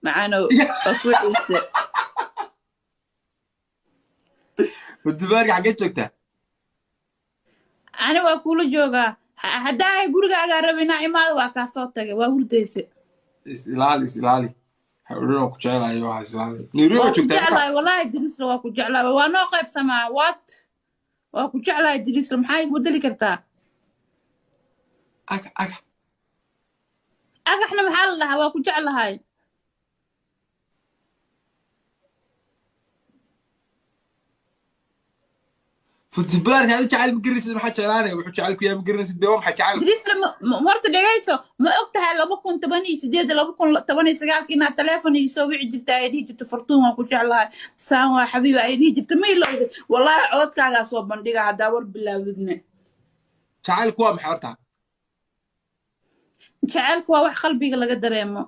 Macaanow, waa ku xiise. Fartuun, xaggee joogtaa? Ani waa kula joogaa. Haddaa ay gurigaagaa raba inaa imaado, waa kaa soo tagay, waa hurdayse. Is ilaali, is ilaali, ha odhan oo ku jecelayo waxaa, is ilaali. Nairobi Waa waa ku joogtaa marka? jeclahay wallahi, Dirisla, waa ku jeclahay. Waa noo qaybsamaa. What? Waa ku jeclahay, Dirisla. Maxaa igu bedeli kartaa? Aga aga. Agaxna maxaa la dhahaa? Waa ku jeclahay. Fartuun, adi jacayl ma garanaysid. Maxaa jeclaanaya? Wuxuu jacayl ku yahay ma garanaysid. Dee waa maxay jacaylku? Dirisla, horta dhegayso, ma og tahay 2018, 2019-ka inaad taleefon ii soo wici jirta, ay dhihi jirto, "Fartuun, waan ku jeclahay, saan waa xabiibi," ay dhihi jirta? Ma ilowday? Wallaahi codadkaagaa soo bandhiga haddaa war bilaawdidne. Jacaylku waa maxay horta? Jacaylku waa wax qalbiga laga dareemo.